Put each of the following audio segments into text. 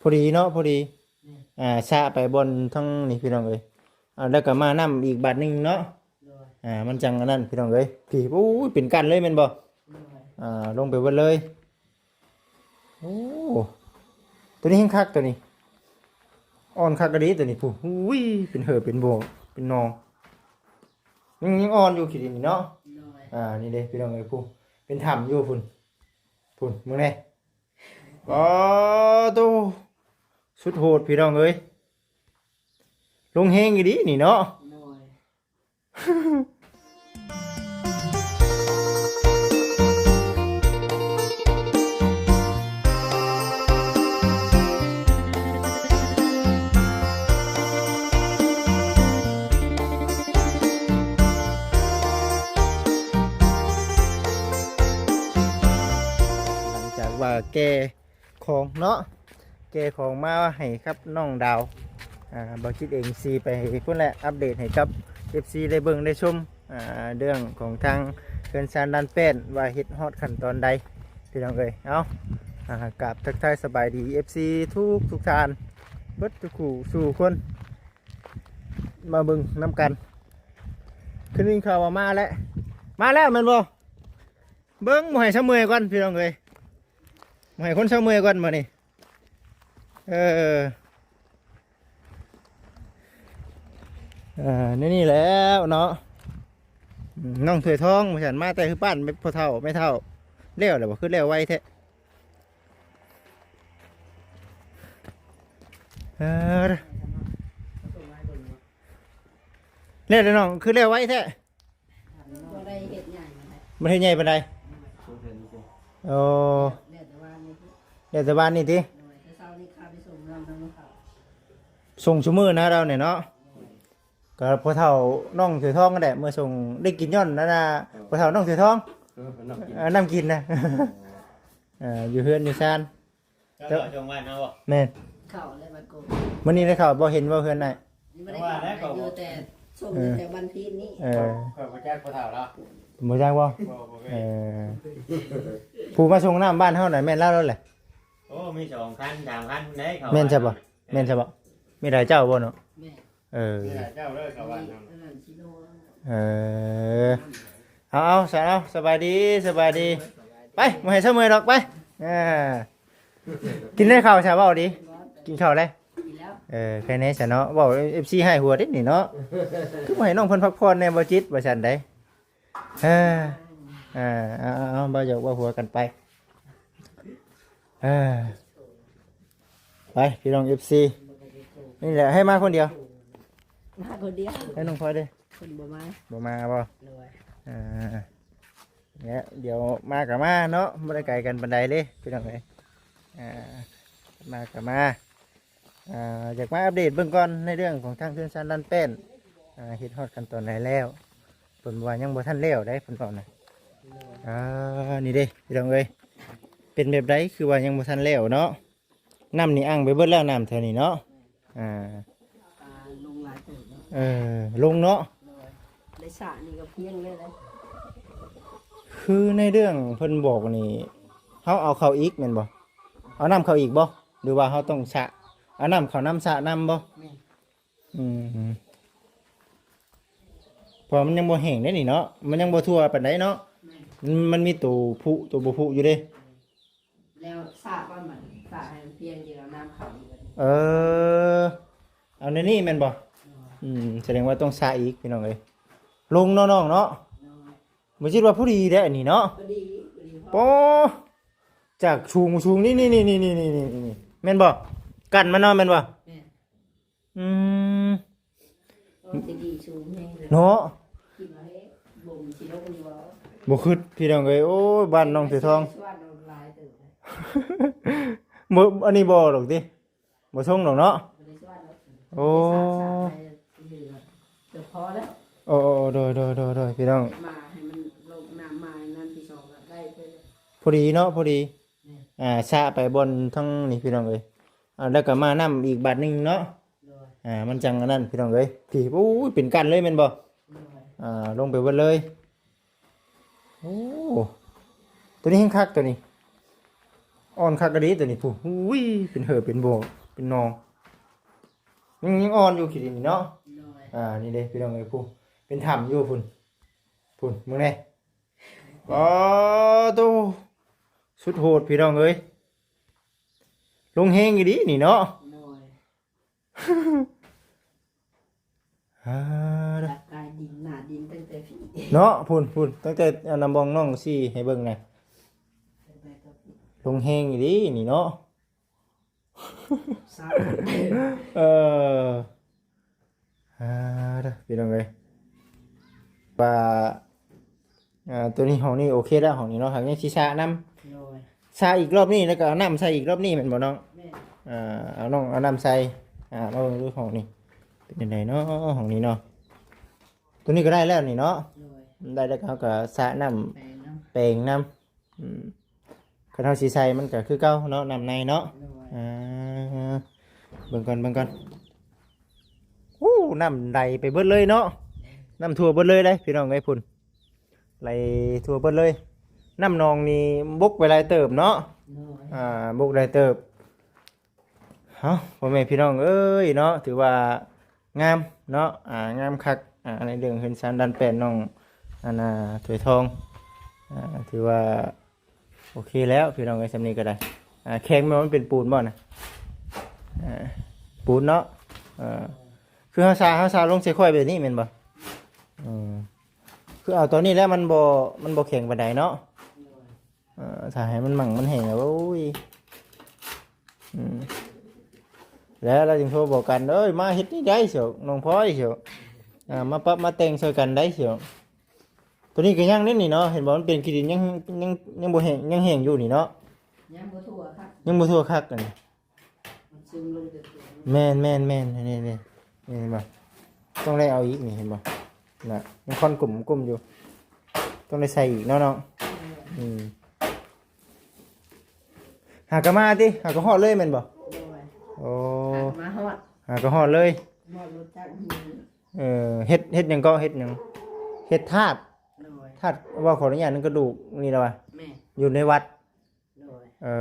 ພໍດີເນາະ ພໍດີ ແມ່ນ ອ່າ ສະໄປບ່ອນທາງນີ້ພີ່ນ້ອງເອີຍ. ອ່າ ແລ້ວກໍມານ້ຳອີກບາດໜຶ່ງເນາະ. ໂດຍ ອ່າ ມັນຈັ່ງອັນນັ້ນພີ່ນ້ອງເອີຍ. ພີ້ ໂອ້ຍ ເປັນກ້ານເລີຍແມ່ນບໍ່? ໂດຍ ອ່າ ລົງໄປເບິດເລີຍ. ໂອ້ ໂຕນີ້ແຮງຄັກ ໂຕນີ້ ອ່ອນຄັກອີ່ຫຼີໂຕນີ້. ຜູ້ ອຸ້ຍ ເປັນເຫີເປັນບໍ່ ເປັນໜໍ່ ຍັງ ຍັງອ່ອນຢູ່ຂີ້ດິນນີ້ເນາະ. ໂດຍ ອ່າ ນີ້ເດ້ພີ່ນ້ອງເອີຍ ຜູ້ ເປັນຖ້ຳຢູ່ພຸ້ນ ພຸ້ນ ເບິ່ງແດ່. ອໍ ໂຕ ສຸດໂຫດພີ່ນ້ອງເອີຍ ລົງແຮງອີ່ຫຼີນີ້ເນາະ. ໂດຍ ຫຼັງຈາກວ່າແກ່ ຂອງເນາະ ແກ່ຂອງມາໃຫ້ກັບນ້ອງດາວ. ອ່າ ບ່າວຈິດເອງຊິໄປພຸ້ນແຫຼະ ອັບເດດໃຫ້ກັບເອັຟຊີໄດ້ເບິ່ງໄດ້ຊົມ ອ່າ ເລື່ອງຂອງທາງເຮືອນຊານລານແປ້ນວ່າເຮັດຮອດຂັ້ນຕອນໃດພີ່ນ້ອງເອີຍ. ເອົາ ອ່າ ກາບທັກທາຍສະບາຍດີເອັຟຊີທຸກ ທຸກທ່ານ ເບິດທຸກຄູ່ສູ່ຄົນ ມາເບິ່ງນຳກັນ. ຄືໄດ້ຍິນຂ່າວວ່າມາແລ້ວ ມາແລ້ວແມ່ນບໍ່? ເບິ່ງ ບໍ່ໃຫ້ຊະເມື່ອຍກ່ອນພີ່ນ້ອງເອີຍ ບໍ່ໃຫ້ຄົນຊະເມື່ອຍກ່ອນບາດນີ້. ເອີ ເອີ ໃນນີ້ແລ້ວເນາະ ນ້ອງຖ້ວຍທອງວ່າຊັ້ນ ມາແຕ່ຄືປ້ານພໍ່ເຖົ້າແມ່ເຖົ້າ. ແລ້ວແລ້ວບໍ່ ຄືແລ້ວໄວແທ້. ເອີ ແລ້ວແລ້ວນ້ອງ ຄືແລ້ວໄວແທ້. ບໍ່ໄດ້ເຮັດໃຫຍ່ປານໃດ ບໍ່ໄດ້ເຮັດໃຫຍ່ປານໃດ. ໂອ້ ແລ້ວແຕ່ວານນີ້ຕິ ແລ້ວແຕ່ວານນີ້ຕິ. ໂດຍ ແຕ່ເຊົ້ານີ້ຂ້າໄປສົ່ງນ້ຳທາງເຂົາ ສົ່ງຊຸມື້ນະລາວນີ້ເນາະ. ໂດຍ ກໍພໍ່ເຖົ້ານ້ອງເສືອທອງນັ້ນແຫຼະ ເມື່ອສົ່ງໄດ້ກິນຍ້ອນນັ້ນນະ ເອີ ພໍ່ເຖົ້ານ້ອງເສືອທອງ ເອີ ເພິ່ນນ້ຳກິນ ເອີ ນ້ຳກິນນະ. ເອີ ເອີ ຢູ່ເຮືອນຢູ່ຊານ ເຈົ້າເຂົ້າຊ່ວງບ້ານເຮົາບໍ່? ແມ່ນ ເຂົ້າແລ້ວບັດໂກ ມື້ນີ້ໄດ້ເຂົ້າບໍ່? ເຫັນບໍ່ເຮືອນອ້າຍ? ຍັງບໍ່ໄດ້ເຂົ້າ ວ່າແລ້ວເຂົ້າ ຢູ່ແຕ່ສົ່ງ ເອີ ແຖວບ້ານພີດນີ້. ເອີ ຂ້ອຍບໍ່ຈັກຜູ້ເຖົ້າລາວ ບໍ່ຈັກບໍ່? ບໍ່ ບໍ່ເຄີຍ. ເອີ ຜູ້ມາສົ່ງນ້ຳບ້ານເຮົານະແມ່ນລາວແລ້ວແຫຼະ. ໂອ້ ມີສອງຄັນສາມຄັນພຸ້ນເດ້ເຂົ້າ. ແມ່ນຊະບໍ່? ເອີ ແມ່ນຊະບໍ່? ມີຫຼາຍເຈົ້າບໍ່ເນາະ? ແມ່ນ ເອີ ເອີ ເຈົ້າເດີເຂົ້າບ້ານເຮົາ. ເອີ ເອົາ ເອົາ ສະ ເອົາ ສະບາຍດີ ສະບາຍດີ. ໄປ ບໍ່ໃຫ້ຊະເມື່ອຍດອກ ໄປ. ເອີ ກິນໄດ້ເຂົ້າຊະ ເວົ້າດີ ກິນເຂົ້າແລ້ວ. ກິນແລ້ວ ເອີ ແຄ່ນີ້ຊະເນາະ. ເວົ້າເອັຟຊີຮ້າຍຫົວເດ້ນີ້ເນາະ ຄືບໍ່ໃຫ້ນ້ອງເພິ່ນພັກຜ່ອນແດ່ ບໍ່ຈິດ ວ່າຊັ້ນໃດ. ເອີ ເອີ ເອົາ ເອົາ ເວົ້າຢອກເວົ້າຫົວກັນໄປ. ເອີ ໄປພີ່ນ້ອງເອັຟຊີ ນີ້ແຫຼະ ໃຫ້ມາຄົນດຽວ ມາຄົນດຽວ ໃຫ້ນ້ອງພອຍເດ້ ເພິ່ນບໍ່ມາ ບໍ່ມາບໍ່? ໂດຍ ເອີ ແລະດຽວມາກໍມາເນາະ ບໍ່ໄດ້ໄກກັນປານໃດເດ້ພີ່ນ້ອງເອີຍ. ອ່າ ມາກໍມາ ອ່າ ຢາກມາອັບເດດເບິ່ງກ່ອນໃນເລື່ອງຂອງທາງເຮືອນຊານລານແປ້ນ ອ່າ ເຮັດຮອດຂັ້ນຕອນໃດແລ້ວ. ເພິ່ນວ່າຍັງບໍ່ທັນແລ້ວເດ້ ເພິ່ນເວົ້ານະ. ອ່າ ນີ້ເດ້ພີ່ນ້ອງເອີຍ ເປັນແບບໃດ ຄືວ່າຍັງບໍ່ທັນແລ້ວເນາະ. ນ້ຳນີ້ອັ່ງໄປເບິດແລ້ວ ນ້ຳແຖວນີ້ເນາະ. ອ່າ ປາລົງຫຼາຍເຕີບເນາະ ເອີ ລົງເນາະ. ໂດຍ ໃນສະນີ້ກໍພຽງເລີຍນະ. ຄືໃນເລື່ອງເພິ່ນບອກນີ້ ເຮົາເອົາເຂົ້າອີກແມ່ນບໍ່? ເອົານ້ຳເຂົ້າອີກບໍ່ ຫຼືວ່າເຮົາຕ້ອງສະ ເອົານ້ຳເຂົ້ານຳ ສະນຳບໍ່? ແມ່ນ ອືມ ເພາະມັນຍັງບໍ່ແຫ້ງເດ້ນີ້ເນາະ ມັນຍັງບໍ່ທົ່ວປານໃດເນາະ. ແມ່ນ ມັນ ມັນມີໂຕຜຸ ໂຕບໍ່ຜຸຢູ່ເດ້. ແລ້ວສະວ່າມັນ ສະໃຫ້ມັນພຽງ ຈຶ່ງເອົານ້ຳເຂົ້າອີກ. ເອີ ເອົາແນວນີ້ແມ່ນບໍ່? ໂດຍ ອືມ ສະແດງວ່າຕ້ອງສະອີກພີ່ນ້ອງເອີຍ. ລົງເນາະນ້ອງເນາະ. ໂດຍ ບໍ່ຄິດວ່າພໍດີເດ້ອັນນີ້ເນາະ. ພໍດີ ພໍດີ ໂອ້ ຈາກສູງ ສູງນີ້ ນີ້ ນີ້ ນີ້ ນີ້ ນີ້ ນີ້ ແມ່ນບໍ່? ກັນມັນເນາະ ແມ່ນບໍ່? ແມ່ນ ອືມ ໂອ້ ຊິດີສູງແຮງເລີຍເນາະ. ຄິດວ່າ ເອີ ບໍ່ມີຊິລົງຢູ່ບໍ່? ບໍ່ຄິດພີ່ນ້ອງເອີຍ. ໂອ້ຍ ບ້ານນ້ອງເສືອທອງ ສວນອອກຫຼາຍເຕີບເລີຍ. ບໍ່ ອັນນີ້ບໍ່ດອກຕິ ບໍ່ສົ່ງດອກເນາະ. ບໍ່ໄດ້ສວນດອກ. ໂອ້ ສາດໆ ໄປເຫຼືອ ເກືອບພໍແລ້ວ. ໂອ້ ໂອ້ ໂອ້ ໂດຍ ໂດຍ ໂດຍ ໂດຍ ພີ່ນ້ອງ ມາໃຫ້ມັນລົງນ້ຳມານັ້ນ ທີສອງກໍໄດ້ເພິ່ນ ພໍດີເນາະ ພໍດີ. ແມ່ນ ອ່າ ສະໄປບ່ອນທາງນີ້ພີ່ນ້ອງເອີຍ. ອ່າ ແລ້ວກໍມານ້ຳອີກບາດໜຶ່ງເນາະ. ໂດຍ ອ່າ ມັນຈັ່ງອັນນັ້ນພີ່ນ້ອງເອີຍ. ພີ້ ໂອ້ຍ ເປັນກ້ານເລີຍແມ່ນບໍ່? ໂດຍ ອ່າ ລົງໄປເບິດເລີຍ. ໂອ້ ໂຕນີ້ແຮງຄັກ ໂຕນີ້ ອ່ອນຄັກອີ່ຫຼີໂຕນີ້ ຜູ້ ອຸ້ຍ ເປັນເຫີເປັນບໍ່ເປັນໜອງ ຍັງ ຍັງອ່ອນຢູ່ຂີ້ດິນນີ້ເນາະ. ໂດຍ ອ່າ ນີ້ເດ້ພີ່ນ້ອງເອີຍ ຜູ້ ເປັນຖ້ຳຢູ່ພຸ້ນ ພຸ້ນ ເບິ່ງແດ່. ອໍ ໂຕ ສຸດໂຫດພີ່ນ້ອງເອີຍ ລົງແຮງອີ່ຫຼີນີ້ເນາະ. ໂດຍ ອ່າ ຈາກກາຍດິນໜ້າດິນຕັ້ງແຕ່ພີ້ເນາະ ພຸ້ນ ພຸ້ນ ຕັ້ງແຕ່ອັນນຳບ່ອງນ້ອງຊີ້ໃຫ້ເບິ່ງນະ ລົງແຮງອີ່ຫຼີນີ້ເນາະ. ເອີ ອ່າ ເດີ ພີ່ນ້ອງເອີຍ ວ່າ ອ່າ ໂຕນີ້ ຫ້ອງນີ້ໂອເຄແລ້ວ ຫ້ອງນີ້ເນາະ ຫາກຍັງຊິສະນ້ຳ. ໂດຍ ສະອີກລອບນີ້ ແລ້ວກໍເອົານ້ຳໃສ່ອີກລອບນີ້ແມ່ນບໍ່ນ້ອງ? ແມ່ນ ອ່າ ເອົານ້ອງເອົານ້ຳໃສ່ ອ່າ ລອງດູຫ້ອງນີ້ເປັນຈັ່ງໃດເນາະ ຫ້ອງນີ້ເນາະ. ໂຕນີ້ກໍໄດ້ແລ້ວນີ້ເນາະ. ໂດຍ ໄດ້ແລ້ວກໍເຮົາກໍສະນ້ຳ ແປງນ້ຳ ແປງນ້ຳ. ອືມ ຄັນເຮົາຊິໃສ່ມັນກໍຄືເກົ່າເນາະ ນ້ຳໃນເນາະ. ໂດຍ ອ່າ ເບິ່ງກ່ອນ ເບິ່ງກ່ອນ. ໂອ້ ນ້ຳໄຫຼໄປເບິດເລີຍເນາະ ນ້ຳຖ້ວມເບິດເລີຍເດ້ພີ່ນ້ອງເອີຍ ພຸ້ນ ໄຫຼທົ່ວເບິດເລີຍ. ນ້ຳໜອງນີ້ບົກໄປຫຼາຍເຕີບເນາະ. ໂດຍ ອ່າ ບົກຫຼາຍເຕີບ. ເອົ້າ ພໍ່ແມ່ພີ່ນ້ອງເອີຍເນາະ ຖືວ່າງາມເນາະ ອ່າ ງາມຄັກ ອ່າ ໃນເລື່ອງເຮືອນຊານດ້ານແປນນ້ອງ ອັນນ່າ ຖ້ວຍທອງ ອ່າ ຖືວ່າ ໂອເຄແລ້ວພີ່ນ້ອງເອີຍ ສ່ຳນີ້ກໍໄດ້. ອ່າ ແຂງແມ່ນມັນເປັນປູນບໍ່ນະ? ອ່າ ປູນເນາະ. ເອີ ຄືເຮົາສາ ເຮົາສາລົງໃສ່ຄ້ອຍແບບນີ້ແມ່ນບໍ່? ເອີ ຄືເອົາຕອນນີ້ແລ້ວມັນບໍ່ ມັນບໍ່ແຂງປານໃດເນາະ. ເອີ ຖ້າໃຫ້ມັນໝັ່ງມັນແຫ້ງ ໂອ້ຍ ອືມ ແລ້ວລາວຈຶ່ງໂທບອກກັນ ເອີຍ ມາເຮັດນີ້ໄດ້ຊຽວ ນ້ອງພອຍຊຽວ ອ່າ ມາປັບມາແຕ່ງຊ່ອຍກັນໄດ້ຊຽວ. ໂຕນີ້ກໍຍັງເດ້ນີ້ເນາະ ເຫັນບໍ່ ມັນເປັນຂີ້ດິນ ຍັງ ຍັງ ຍັງບໍ່ແຫ້ງ ຍັງແຫ້ງຢູ່ນີ້ເນາະ ຍັງບໍ່ທົ່ວຄັກ ຍັງບໍ່ທົ່ວຄັກອັນນີ້ ມັນຊຶມລົງແຕ່ຕົວ ແມ່ນໆໆ ນີ້ໆ ນີ້ເຫັນບໍ່ ຕ້ອງໄດ້ເອົາອີກນີ້ ເຫັນບໍ່ນະ ຍັງຄອນກົມໆຢູ່ ຕ້ອງໄດ້ໃສ່ອີກເນາະນ້ອງ. ແມ່ນ ອືມ ຫາກະມາຕິ ຫາກະຮອດເລີຍແມ່ນບໍ່? ໂດຍ ໂອ້ ຫາກະມາຮອດ ຫາກະຮອດເລີຍ ຮອດລົດຈັກ ເອີ ເຮັດ ເຮັດຫຍັງເກາະ ເຮັດຫຍັງ ເຮັດທາດ ໂດຍ ທາດ ເວົ້າຂໍອະນຸຍາດ ນັ້ນກະດູກນີ້ລະວ່າ ແມ່ນ ຢູ່ໃນວັດ ໂດຍ ເອີ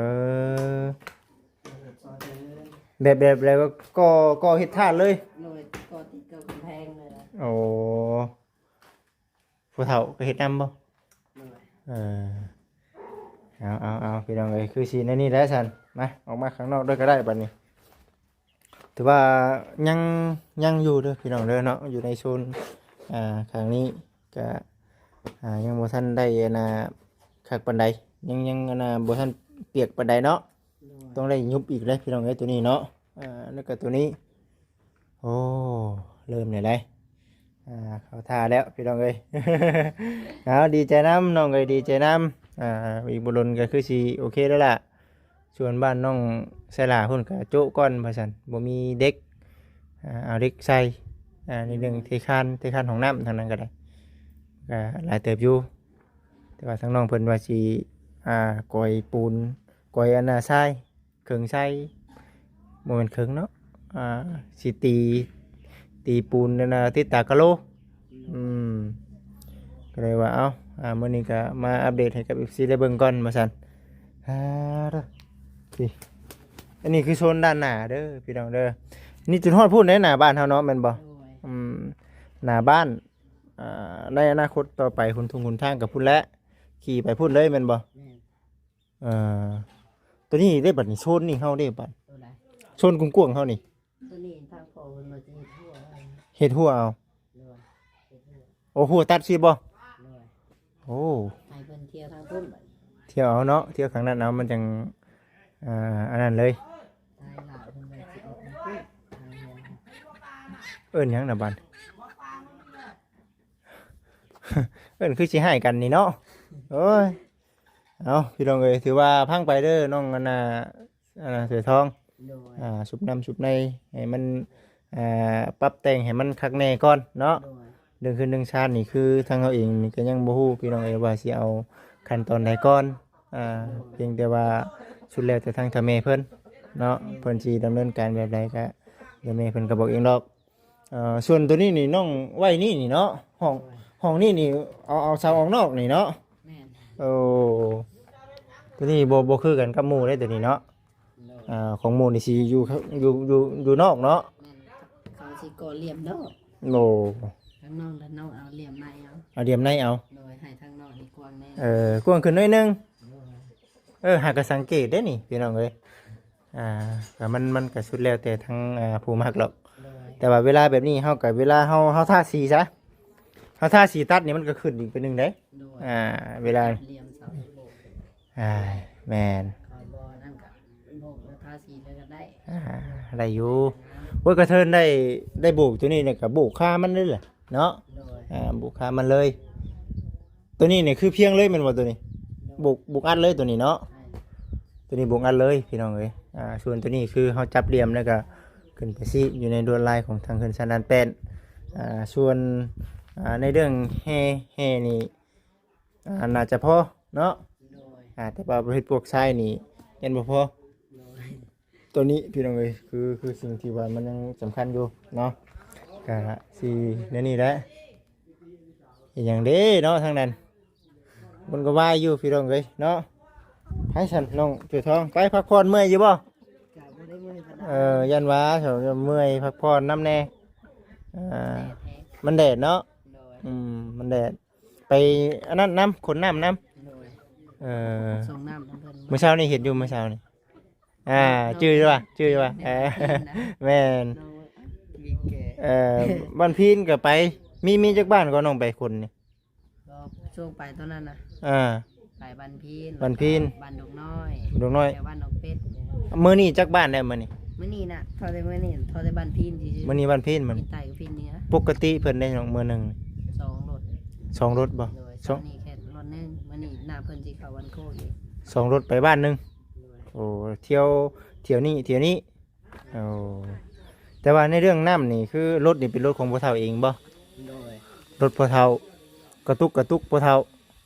ເຮັດຊອຍເດີ ແບບ ແບບ ແລ້ວກໍກໍ່ ກໍ່ເຮັດທາດເລີຍ ໂດຍ ກໍ່ຕິດກັບກຳແພງເລີຍ ໂອ້ ຜູ້ເຖົ້າກໍເຮັດນຳບໍ່? ໂດຍ ເອີ ເອົາ ເອົາ ເອົາ ພີ່ນ້ອງເອີຍ ຄືຊິແນວນີ້ແຫຼະຊັ້ນ ມາ ອອກມາຂ້າງນອກເດີກໍໄດ້ບັດນີ້. ຖືວ່າຍັງ ຍັງຢູ່ເດີພີ່ນ້ອງເດີເນາະ ຢູ່ໃນໂຊນ ອ່າ ຂ້າງນີ້ກະ ອ່າ ຍັງບໍ່ທັນໄດ້ອັນນ່າ ຄັກປານໃດ ຍັງ ຍັງອັນນ່າ ບໍ່ທັນປຽກປານໃດເນາະ. ໂດຍ ຕ້ອງໄດ້ຍຸບອີກເລີຍພີ່ນ້ອງເອີຍ ໂຕນີ້ເນາະ ອ່າ ແລ້ວກະໂຕນີ້ ໂອ້ ເລີ່ມແລ້ວເດ້ ອ່າ ເຂົ້າທ່າແລ້ວພີ່ນ້ອງເອີຍ. ເອົາ ດີໃຈນຳນ້ອງເອີຍ ດີໃຈນຳ ອ່າ ອີກບໍ່ດົນກໍຄືຊິໂອເຄແລ້ວລະ. ສ່ວນບ້ານນ້ອງໄຊຫຼ້າພຸ້ນກະໂຈະກ່ອນວ່າຊັ້ນ ບໍ່ມີເດັກ ອ່າ ເອົາເດັກໃສ່ ອ່າ ໃນເລື່ອງເທຄານ ເທຄານຫ້ອງນ້ຳທາງນັ້ນກໍໄດ້ ກໍຫຼາຍເຕີບຢູ່ ແຕ່ວ່າທາງນ້ອງເພິ່ນວ່າຊິ ອ່າ ກອຍປູນ ກອຍອັນນ່າຊາຍ ເຄິ່ງຊາຍ ບໍ່ແມ່ນເຄິ່ງເນາະ ອ່າ ຊິຕີ ຕີປູນອັນນ່າ ຕິດຕາກະໂລ ອືມ ກໍເລີຍວ່າ ເອົ້າ ອ່າ ມື້ນີ້ກໍມາອັບເດດໃຫ້ກັບເອັຟຊີໄດ້ເບິ່ງກ່ອນວ່າຊັ້ນ. ອ່າ ເດີ ນີ້ ອັນນີ້ຄືໂຊນດ້ານໜ້າເດີພີ່ນ້ອງເດີ ນີ້ຈົນຮອດພຸ້ນເດ້ ໜ້າບ້ານເຮົາເນາະ ແມ່ນບໍ່? ໂດຍ ອືມ ໜ້າບ້ານ ອ່າ ໃນອະນາຄົດຕໍ່ໄປ ຫົນທຸງຫົນທາງກໍພຸ້ນແຫຼະ ຂີ່ໄປພຸ້ນເລີຍແມ່ນບໍ່? ແມ່ນ ເອີ ໂຕນີ້ເດ້ບັດນີ້ ໂຊນນີ້ເຮົາເດ້ບັດ ໂຕໃດ? ໂຊນກວ້າງໆເຮົານີ້ ໂຕນີ້ທາງພໍ່ເພິ່ນວ່າຈະເຮັດຮົ້ວ ເຮັດຮົ້ວເອົາ ໂດຍ ເຮັດຮົ້ວ ໂອ້ ຮົ້ວຕັດຊິບໍ່? ໂດຍ ໂອ້ ໃຫ້ເພິ່ນທ່ຽວທາງພຸ້ນບັດນີ້ ທ່ຽວເອົາເນາະ ທ່ຽວຂ້າງນັ້ນເອົາ ມັນຈັ່ງ ອ່າ ອັນນັ້ນເລີຍ ຕາຍຫຼາຍເພິ່ນວ່າຊິອອກທາງພຸ້ນ ເອີ້ນຫຍັງນະບັດ ເອີ້ນຄືຊິຮ້າຍກັນນີ້ເນາະ ໂອ້ຍ. ເອົາ ພີ່ນ້ອງເອີຍ ຖືວ່າຟັງໄປເດີ ນ້ອງອັນນ່າ ອັນນ່າ ເສືອທອງ ໂດຍ ອ່າ ຊຸບນ້ຳຊຸບໃນໃຫ້ມັນ ອ່າ ປັບແຕ່ງໃຫ້ມັນຄັກແນ່ກ່ອນເນາະ ໂດຍ ເລື່ອງເຮືອນເລື່ອງຊານນີ້ ຄືທາງເຮົາເອງນີ້ກໍຍັງບໍ່ຮູ້ ພີ່ນ້ອງເອີຍ ວ່າຊິເອົາຂັ້ນຕອນໃດກ່ອນ ອ່າ ໂດຍ ພຽງແຕ່ວ່າສຸດແລ້ວແຕ່ທາງເຖົ້າແມ່ເພິ່ນເນາະ ໂດຍ ເພິ່ນຊິດຳເນີນການແບບໃດ ກໍດຽວແມ່ເພິ່ນກໍບອກເອງດອກ. ເອີ ສ່ວນໂຕນີ້ນີ້ນ້ອງໄວ້ນີ້ນີ້ເນາະ ຫ້ອງ ໂດຍ ຫ້ອງນີ້ນີ້ ເອົາ ເອົາເສົາອອກນອກນີ້ເນາະ ແມ່ນ ໂອ້ ໂຕ ຕົວນີ້ບໍ່ ບໍ່ຄືກັນກັບໝູ່ເດ້ ຕົວນີ້ເນາະ. ໂດຍ ອ່າ ຂອງໝູ່ນີ້ຊິຢູ່ ຢູ່ ຢູ່ ຢູ່ນອກເນາະ. ແມ່ນ ເຂົາຊິກໍ່ຫຼ່ຽມນອກ. ໂອ້ ທາງນ້ອງ ທາງນ້ອງເອົາຫຼ່ຽມໃນເອົາ. ເອົາຫຼ່ຽມໃນເອົາ. ໂດຍ ໃຫ້ທາງນອກນີ້ກວ້າງແດ່. ເອີ ກວ້າງຂຶ້ນໜ້ອຍໜຶ່ງ. ໂດຍ ເອີ ຫາກະສັງເກດເດ້ນີ້ ພີ່ນ້ອງເອີຍ. ອ່າ ກະມັນ ມັນກະສຸດແລ້ວແຕ່ທາງ ອ່າ ຜູ້ມັກດອກ. ໂດຍ ແຕ່ວ່າເວລາແບບນີ້ເຮົາກະ ເວລາເຮົາ ເຮົາທາສີຊະ ເຮົາທາສີຕັດນີ້ມັນກະຂຶ້ນອີກເປັນໜຶ່ງເດ້. ໂດຍ ອ່າ ເວລາ ຈັບຫຼ່ຽມເສົາໂບກ. ອ່າ ແມ່ນ ເຂົາບໍ່ນັ້ນກະໂບກແລ້ວທາສີເລີຍກະໄດ້. ອ່າ ໄດ້ຢູ່. ໂອ້ຍ ກະເທີນໄດ້ ໄດ້ໂບກຕົວນີ້ແລ້ວກະໂບກຄາມັນເລີຍແຫຼະເນາະ. ໂດຍ ອ່າ ໂບກຄາມັນເລີຍ. ຕົວນີ້ນີ້ຄືພຽງເລີຍແມ່ນບໍ່ຕົວນີ້? ໂດຍ ໂບກ ໂບກອັດເລີຍຕົວນີ້ເນາະ. ແມ່ນ ຕົວນີ້ໂບກອັດເລີຍພີ່ນ້ອງເອີຍ. ອ່າ ສ່ວນຕົວນີ້ຄືເຮົາຈັບຫຼ່ຽມແລ້ວກະຂຶ້ນໄປຊີ້ຢູ່ໃນລວດລາຍຂອງທາງເຮືອນຊານລານແປ້ນ. ອ່າ ສ່ວນ ອ່າ ໃນເລື່ອງແຮ່ ແຮ່ນີ້ ອ່າ ໜ້າຈະພໍເນາະ. ໂດຍ ອ່າ ແຕ່ວ່າປະເພດພວກຊາຍນີ້ຍັງບໍ່ພໍ. ໂດຍ ຕົວນີ້ພີ່ນ້ອງເອີຍ ຄື ຄືສິ່ງທີ່ວ່າມັນຍັງສຳຄັນຢູ່ເນາະ. ກະຊິແນວນີ້ແຫຼະ. ເຮັດຫຍັງເດ້ເນາະທາງນັ້ນ? ມັນກະວາຍຢູ່ພີ່ນ້ອງເອີຍເນາະ. ໃຜຊັ້ນນ້ອງເສືອທອງ ໄປພັກຜ່ອນ ເມື່ອຍຢູ່ບໍ່? ກະບໍ່ໄດ້ເມື່ອຍປານໃດ. ເອີ ຢ້ານວ່າເຂົາຈະເມື່ອຍ ພັກຜ່ອນນຳແດ່. ອ່າ ແດດແຮງ ມັນແດດເນາະ. ໂດຍ ອືມ ມັນແດດ. ໄປອັນນັ້ນນຳ ຂົນນ້ຳນຳ. ໂດຍ ເອີ ສົ່ງນ້ຳນຳເພິ່ນ. ມື້ເຊົ້ານີ້ເຫັນຢູ່ ມື້ເຊົ້ານີ້. ອ່າ ເນາະ ຈື່ຢູ່ວ່າ ຈື່ຢູ່ວ່າ. ເອີ ແມ່ນ ເນາະ ມີແກ່. ເອີ ບ້ານພີນກະໄປ ມີ ມີຈັກບ້ານກໍນ້ອງໄປຂົນນີ້? ກໍຊ່ວງໄປຕອນນັ້ນນະ. ອ່າ ໄປບ້ານພີນ ບ້ານພີນ ແລ້ວກະບ້ານດົງນ້ອຍ ດົງນ້ອຍ ແຖວບ້ານດອກເປັດ. ມື້ນີ້ຈັກບ້ານແລ້ວມື້ນີ້? ມື້ນີ້ນະ ເທົ່າແຕ່ມື້ນີ້ ເທົ່າແຕ່ບ້ານພີນຊື່ໆ. ມື້ນີ້ບ້ານພີນ ມື້ນີ້ໃຕ້ກັບພີນເໜືອ. ປົກກະຕິເພິ່ນໄດ້ນ້ອງມື້ໜຶ່ງ ສອງລົດ ສອງລົດບໍ່? ໂດຍ ສອງ ເຊົ້ານີ້ແຄ່ລົດໜຶ່ງ ມື້ນີ້ໜ້າເພິ່ນຊິເຂົ້າວັນໂຄກອີກ ສອງລົດໄປບ້ານໜຶ່ງ. ໂດຍ ໂອ້ ທ່ຽວ ທ່ຽວນີ້ ທ່ຽວນີ້. ໂອ້ ແຕ່ວ່າໃນເລື່ອງນ້ຳນີ້ ຄືລົດນີ້ເປັນລົດຂອງພໍ່ເຖົ້າເອງບໍ່? ໂດຍ ລົດພໍ່ເຖົ້າ ກະຕຸກ ກະຕຸກພໍ່ເຖົ້າ.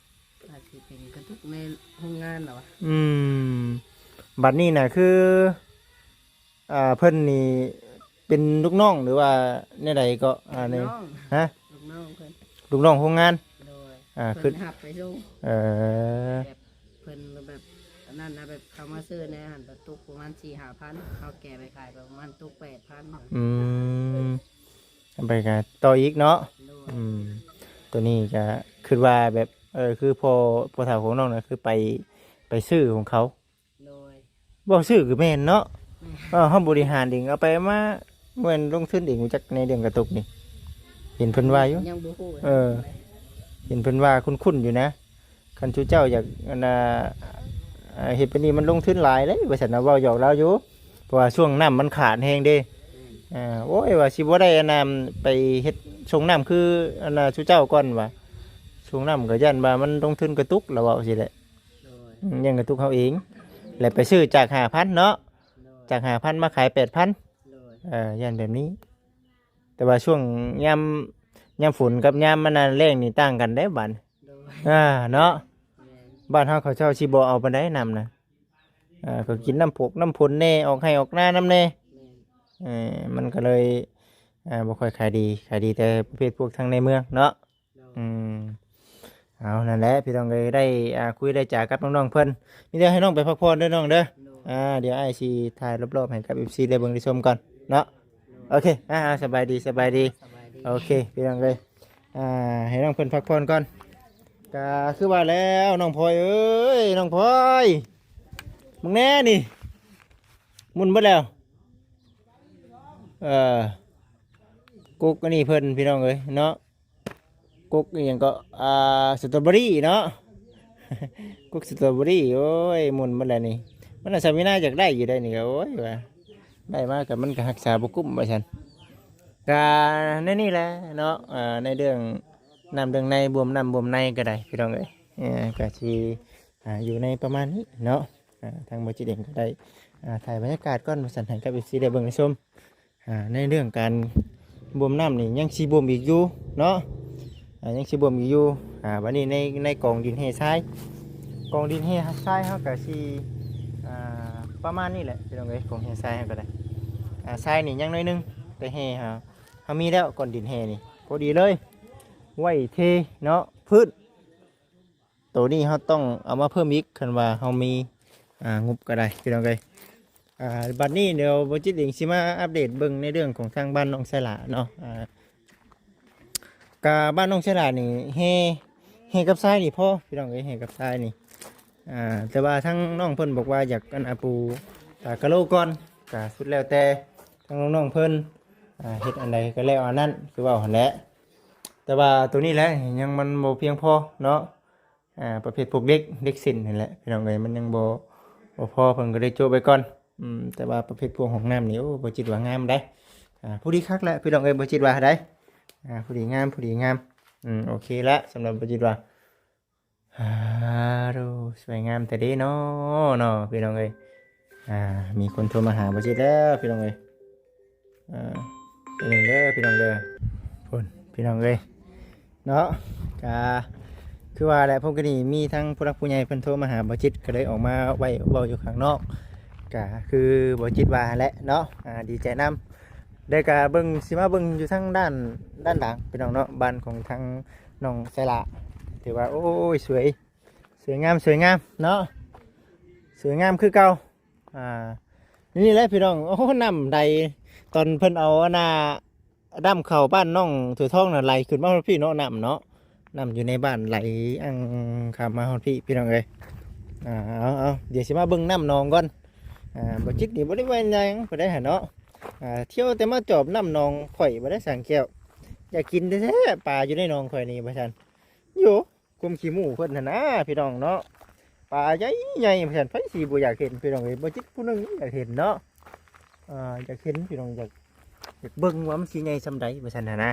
ອາດຊິເປັນກະຕຸກໃນໂຮງງານລະວະ. ອືມ ບັດນີ້ນະ ຄື ອ່າ ເພິ່ນນີ້ເປັນລູກນ້ອງ ຫຼືວ່າແນວໃດເກາະ? ອ່າ ໃນ ລູກນ້ອງ ຮະ? ລູກນ້ອງເພິ່ນ ລູກນ້ອງໂຮງງານ. ໂດຍ ອ່າ ເພິ່ນ ຄື ຮັບໄປສົ່ງ. ເອີ ແບບ ເພິ່ນແບບອັນນັ້ນນະ ແບບເຂົາມາຊື້ໃນຫັ້ນກະຕຸກປະມານສີ່ຫ້າພັນ ເຮົາແກ່ໄປຂາຍປະມານຕຸກແປດພັນ. ອືມ ໄປກະຕໍ່ອີກເນາະ. ໂດຍ ອືມ ໂຕນີ້ກະຄິດວ່າແບບ ເອີ ຄືພໍ່ ພໍ່ເຖົ້າຂອງນ້ອງນະ ຄືໄປ ໄປຊື້ຂອງເຂົາ. ໂດຍ ເວົ້າຊື່ກະແມ່ນເນາະ. ແມ່ນ ເອີ ເຮົາບໍລິຫານເອງ ເອົາໄປເອົາມາ ແມ່ນລົງທຶນເອງ ຮູ້ຈັກໃນເລື່ອງກະຕຸກນີ້ ເຫັນເພິ່ນວ່າຢູ່ ຍັງບໍ່ຮູ້. ເອີ ເຫັນເພິ່ນວ່າຄຸ້ນໆຢູ່ນະ. ຄັນຊຸເຈົ້າຢາກ ອັນນ່າ ເຮັດປານນີ້ມັນລົງທຶນຫຼາຍເດ້ ວ່າຊັ້ນນະ ເວົ້າຫຍອກລາວຢູ່ ເພາະວ່າຊ່ວງນ້ຳມັນຂາດແຮງເດ້. ແມ່ນ ເອີ ໂອ້ຍ ວ່າຊິບໍ່ໄດ້ ອັນນ່າ ໄປເຮັດສົ່ງນ້ຳຄື ອັນນ່າ ຊຸເຈົ້າກ່ອນວ່າ ສົ່ງນ້ຳກະຢ້ານວ່າມັນລົງທຶນກະຕຸກ ລາວເວົ້າຊີ້ແຫຼະ. ໂດຍ ອືມ ຍັງກະຕຸກເຮົາເອງ ແລະໄປຊື້ຈາກຫ້າພັນເນາະ. ໂດຍ ຈາກຫ້າພັນມາຂາຍແປດພັນ. ໂດຍ ເອີ ຢ້ານແບບນີ້. ແຕ່ວ່າຊ່ວງຍາມ ຍາມຝົນກັບຍາມມັນນັ້ນແລ້ງນີ້ຕ່າງກັນເດ້ບາດ. ໂດຍ ອ່າ ເນາະ. ແມ່ນ ບ້ານເຮົາເຂົາເຈົ້າຊິບໍ່ເອົາປານໃດນ້ຳນະ. ອ່າ ກໍກິນນ້ຳພົກນ້ຳຝົນແດ່ ອອກໄຮ່ອອກນານຳແດ່. ແມ່ນ ເອີ ມັນກໍເລີຍ ອ່າ ບໍ່ຄ່ອຍຂາຍດີ ຂາຍດີແຕ່ປະເພດພວກທາງໃນເມືອງເນາະ. ໂດຍ ອືມ ເອົາ ນັ້ນແຫຼະພີ່ນ້ອງເອີຍ ໄດ້ ອ່າ ຄຸຍໄດ້ຈາກັບນ້ອງໆເພິ່ນ ມີແຕ່ໃຫ້ນ້ອງໄປພັກຜ່ອນເດີນ້ອງເດີ. ໂດຍ ອ່າ ດຽວອ້າຍຊິຖ່າຍລອບໆໃຫ້ກັບເອັຟຊີໄດ້ເບິ່ງໄດ້ຊົມກ່ອນເນາະ. ໂດຍ ໂອເຄ ອ່າ ສະບາຍດີ ສະບາຍດີ ສະບາຍດີ. ໂອເຄ ພີ່ນ້ອງເອີຍ ອ່າ ໃຫ້ນ້ອງເພິ່ນພັກຜ່ອນກ່ອນ. ກະຄືວ່າແລ້ວ ນ້ອງພອຍເອີຍ ນ້ອງພອຍ ມຶງແນ່ນີ້ ໝຸ່ນເບິດແລ້ວ. ເອີ ກົກອັນນີ້ເພິ່ນ ພີ່ນ້ອງເອີຍເນາະ ກົກອີ່ຫຍັງເກາະ ອ່າ ສະຕໍເບີຣີເນາະ ກົກສະຕໍເບີຣີ. ໂອ້ຍ ໝຸ່ນໝົດແລ້ວນີ້ ມັນອາດສາມີນາຢາກໄດ້ຢູ່ໄດ໋ນີ້ກະ ໂອ້ຍ ວ່າໄດ້ມາກະມັນກະຮັກສາບໍ່ກຸ້ມວ່າຊັ້ນ. ກະໃນນີ້ແຫຼະເນາະ ອ່າ ໃນເລື່ອງນ້ຳເລື່ອງໃນ ບວມນ້ຳບວມໃນກະໄດ້ ພີ່ນ້ອງເອີຍ ເອີ ກະຊິ ອ່າ ຢູ່ໃນປະມານນີ້ເນາະ. ອ່າ ທາງບໍ່ຈິດເອງກໍໄດ້ ອ່າ ຖ່າຍບັນຍາກາດກ່ອນວ່າຊັ້ນ ໃຫ້ກັບເອັຟຊີໄດ້ເບິ່ງໄດ້ຊົມ. ອ່າ ໃນເລື່ອງການບວມນ້ຳນີ້ຍັງຊິບວມອີກຢູ່ເນາະ ອ່າ ຍັງຊິບວມອີກຢູ່. ອ່າ ບັດນີ້ໃນ ໃນກອງດິນແຮ່ຊາຍ ກອງດິນແຮ່ຊາຍເຮົາກະຊິ ອ່າ ປະມານນີ້ແຫຼະ ພີ່ນ້ອງເອີຍ ກອງແຮ່ຊາຍເຮົາກະໄດ້. ອ່າ ຊາຍນີ້ຍັງໜ້ອຍໜຶ່ງ ແຕ່ແຮ່ເຮົາ ເຮົາມີແລ້ວ ກ້ອນດິນແຮ່ນີ້ ພໍດີເລີຍ ໄວ້ເທເນາະ ພື້ນ. ໂຕນີ້ເຮົາຕ້ອງເອົາມາເພີ່ມອີກ ຄັນວ່າເຮົາມີ ອ່າ ງົບກໍໄດ້ ພີ່ນ້ອງເອີຍ. ອ່າ ບັດນີ້ດຽວບໍ່ຈິດເອງຊິມາອັບເດດເບິ່ງໃນເລື່ອງຂອງທາງບ້ານນ້ອງສາລາເນາະ. ອ່າ ກະບ້ານນ້ອງສາລານີ້ແຮ່ ແຮ່ກັບຊາຍນີ້ພໍ ພີ່ນ້ອງເອີຍ ແຮ່ກັບຊາຍນີ້. ອ່າ ແຕ່ວ່າທາງນ້ອງເພິ່ນບອກວ່າຢາກ ອັນ ອາ ປູຕາກະໂລກ່ອນ ກະສຸດແລ້ວແຕ່ທາງນ້ອງໆເພິ່ນ ອ່າ ເຮັດອັນໃດກໍແລ້ວອັນນັ້ນ ຄືເວົ້າຫັ້ນແຫຼະ. ແຕ່ວ່າໂຕນີ້ແຫຼະ ຍັງມັນບໍ່ພຽງພໍເນາະ. ອ່າ ປະເພດພວກເດັກ ເດັກເສັ້ນຫັ້ນແຫຼະ ພີ່ນ້ອງເອີຍ ມັນຍັງບໍ່ ບໍ່ພໍ ເພິ່ນກໍເລີຍໂຈະໄວ້ກ່ອນ. ອືມ ແຕ່ວ່າປະເພດພວກຫ້ອງນ້ຳນີ້ ໂອ້ ບໍ່ຈິດວ່າງາມໄດ໋. ອ່າ ພໍດີຄັກແຫຼະ ພີ່ນ້ອງເອີຍ ບໍ່ຈິດວ່າໄດ໋. ອ່າ ພໍດີງາມ ພໍດີງາມ. ອືມ ໂອເຄລະ ສຳລັບບໍ່ຈິດວ່າ. ອ່າ ໂດ ສວຍງາມແທ້ເດ້ເນາະ ເນາະ ພີ່ນ້ອງເອີຍ. ອ່າ ມີຄົນໂທມາຫາບໍ່ຈິດແລ້ວ ພີ່ນ້ອງເອີຍ. ອ່າ ເປັນຫຍັງເດີ ພີ່ນ້ອງເດີ ພຸ້ນ ພີ່ນ້ອງເອີຍ ເນາະ. ກະຄືວ່າແຫຼະ ພົມກະນີ້ມີທັງຜູ້ຫຼັກຜູ້ໃຫຍ່ເພິ່ນໂທມາຫາບໍ່ຈິດ ກໍເລີຍອອກມາໄວ້ເວົ້າຢູ່ຂ້າງນອກ. ກະຄືບໍ່ຈິດວ່າຫັ້ນແຫຼະເນາະ. ອ່າ ດີໃຈນຳ ແລ້ວກະເບິ່ງ ຊິມາເບິ່ງຢູ່ທາງດ້ານ ດ້ານຫຼັງ ພີ່ນ້ອງເນາະ ບ້ານຂອງທາງນ້ອງສາລາ ຖືວ່າ ໂອ້ຍ ສວຍ ສວຍງາມ ສວຍງາມເນາະ ສວຍງາມຄືເກົ່າ. ອ່າ ນີ້ແຫຼະພີ່ນ້ອງ ໂອ້ ນ້ຳໄຫຼ ຕອນເພິ່ນເອົາອັນນ່າ ນ້ຳເຂົ້າບ້ານນ້ອງຖົວທອງນະ ໄຫຼຂຶ້ນມາຮອດພີ້ເນາະ ນ້ຳເນາະ. ນ້ຳຢູ່ໃນບ້ານໄຫຼອັ່ງຂ້າມມາຮອດພີ້ ພີ່ນ້ອງເອີຍ. ອ່າ ເອົາ ເອົາ ດຽວຊິມາເບິ່ງນ້ຳໜອງກ່ອນ. ອ່າ ບໍ່ຈິດນີ້ບໍ່ໄດ້ວ່າຫຍັງປານໃດຫັ້ນເນາະ. ອ່າ ທ່ຽວແຕ່ມາຈອບນ້ຳໜອງຂ້ອຍບໍ່ໄດ້ສັງແກ້ວ ຢາກກິນແທ້ໆ ປາຢູ່ໃນໜອງຂ້ອຍນີ້ວ່າຊັ້ນ. ໂຢ ຄວາມຂີ້ໝູ່ເພິ່ນຫັ້ນນະ ພີ່ນ້ອງເນາະ ປາໃຫຍ່ໆ ວ່າຊັ້ນ ໃຜຊິບໍ່ຢາກເຫັນ ພີ່ນ້ອງເອີຍ. ບໍ່ຈິດຜູ້ໜຶ່ງຢາກເຫັນເນາະ. ອ່າ ຢາກເຫັນ ພີ່ນ້ອງ ຢາກ ຢາກເບິ່ງວ່າມັນຊິໃຫຍ່ສ່ຳໃດ ວ່າຊັ້ນຫັ້ນນະ.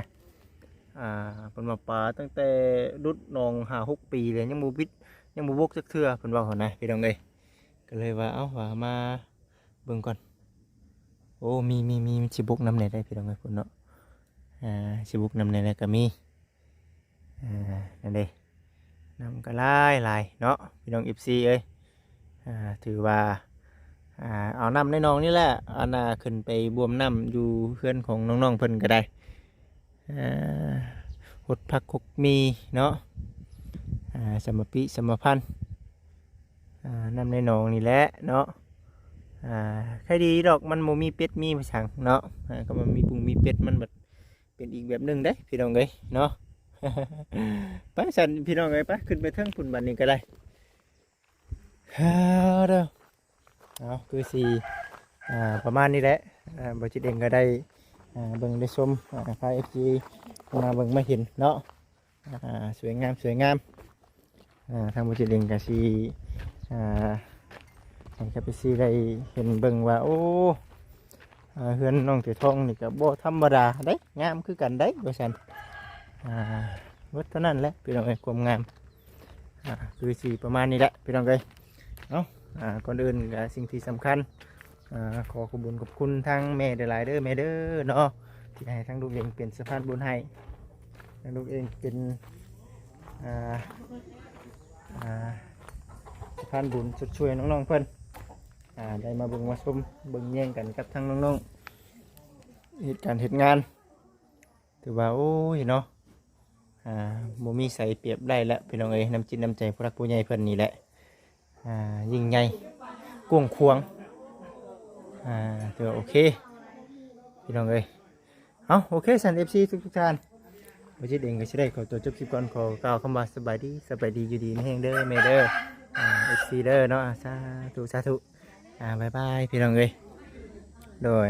ອ່າ ເພິ່ນວ່າປາຕັ້ງແຕ່ຫຼຸດໜອງຫ້າຫົກປີແລ້ວ ຍັງບໍ່ບິດ ຍັງບໍ່ບົກຈັກເທື່ອ ເພິ່ນເວົ້າຫັ້ນນະ ພີ່ນ້ອງເອີຍ. ກໍເລີຍວ່າ ເອົ້າ ວ່າມາເບິ່ງກ່ອນ. ໂອ້ ມີ ມີ ມີ ມັນຊິບົກນຳແດ່ໄດ໋ ພີ່ນ້ອງເອີຍ ພຸ້ນເນາະ. ອ່າ ຊິບົກນຳແດ່ ແລ້ວກໍມີ ອ່າ ນັ້ນເດ້ ນ້ຳກໍຫຼາຍໆເນາະ ພີ່ນ້ອງເອັຟຊີເອີຍ. ອ່າ ຖືວ່າ ອ່າ ເອົານ້ຳໃນໜອງນີ້ແຫຼະ ອັນນ່າ ຂຶ້ນໄປບວມນ້ຳຢູ່ເຮືອນຂອງນ້ອງໆເພິ່ນກໍໄດ້. ອ່າ ຫົດຜັກຫົດໝີ່ເນາະ ອ່າ ສຳມະປິສຳມະພັນ ອ່າ ນ້ຳໃນໜອງນີ້ແຫຼະເນາະ. ອ່າ ໃຄດີດອກ ມັນບໍ່ມີເປັດມີໝາສັງເນາະ. ອ່າ ກໍມັນມີປຸງມີເປັດ ມັນບັດ ເປັນອີກແບບໜຶ່ງເດ້ ພີ່ນ້ອງເອີຍເນາະ. ໄປຊັ້ນ ພີ່ນ້ອງເອີຍ ໄປ ຂຶ້ນໄປເທິງພຸ້ນບັດນີ້ກໍໄດ້. ເດີ ເອົາ ຄືຊິ ອ່າ ປະມານນີ້ແຫຼະ. ອ່າ ບໍ່ຈິດເອງກໍໄດ້ ອ່າ ເບິ່ງໄດ້ຊົມ ອ່າ ພາເອັຟຊີມາເບິ່ງມາເຫັນເນາະ. ອ່າ ສວຍງາມ ສວຍງາມ. ອ່າ ທາງບໍ່ຈິດເອງກໍຊິ ອ່າ ໃຫ້ເອັຟຊີໄດ້ເຫັນເບິ່ງວ່າ ໂອ້ ອ່າ ເຮືອນນ້ອງເສືອທອງນີ້ກໍບໍ່ທຳມະດາເດ້ ງາມຄືກັນເດ້ ວ່າຊັ້ນ. ອ່າ ໝົດເທົ່ານັ້ນແຫຼະ ພີ່ນ້ອງເອີຍ ຄວາມງາມ. ອ່າ ຄືຊິປະມານນີ້ແຫຼະ ພີ່ນ້ອງເອີຍເນາະ. ອ່າ ກ່ອນອື່ນກໍສິ່ງທີ່ສຳຄັນ ອ່າ ຂໍຂອບບຸນຂອບຄຸນທາງແມ່ຫຼາຍໆເດີ ແມ່ເດີເນາະ ທີ່ໃຫ້ທາງລູກເອງເປັນສະພານບຸນໃຫ້ ທາງລູກເອງເປັນ ອ່າ ອ່າ ສະພານບຸນຊົດຊ່ວຍນ້ອງໆເພິ່ນ ອ່າ ໄດ້ມາເບິ່ງມາຊົມເບິ່ງແຍງກັນກັບທາງນ້ອງໆ ເຮັດການເຮັດງານ ຖືວ່າ ໂອ້ຍເນາະ ອ່າ ບໍ່ມີໃສປຽບໄດ້ລະ ພີ່ນ້ອງເອີຍ. ນ້ຳຈິດນ້ຳໃຈຜູ້ຫຼັກຜູ້ໃຫຍ່ເພິ່ນນີ້ແຫຼະ ອ່າ ຍິ່ງໃຫຍ່ກວ້າງຂວາງ. ອ່າ ຖືວ່າໂອເຄ ພີ່ນ້ອງເອີຍ. ເອົາ ໂອເຄຊັ້ນ ເອັຟຊີທຸກໆທ່ານ ບໍ່ຈິດເອງກໍຊິໄດ້ຂໍຕົວຈົບຄລິບກ່ອນ. ຂໍກ່າວຄຳວ່າສະບາຍດີ ສະບາຍດີ ຢູ່ດີມີແຮງເດີແມ່ເດີ ອ່າ ເອັຟຊີເດີເນາະ. ສາທຸ ສາທຸ. ອ່າ ບາຍບາຍ ພີ່ນ້ອງເອີຍ ໂດຍ.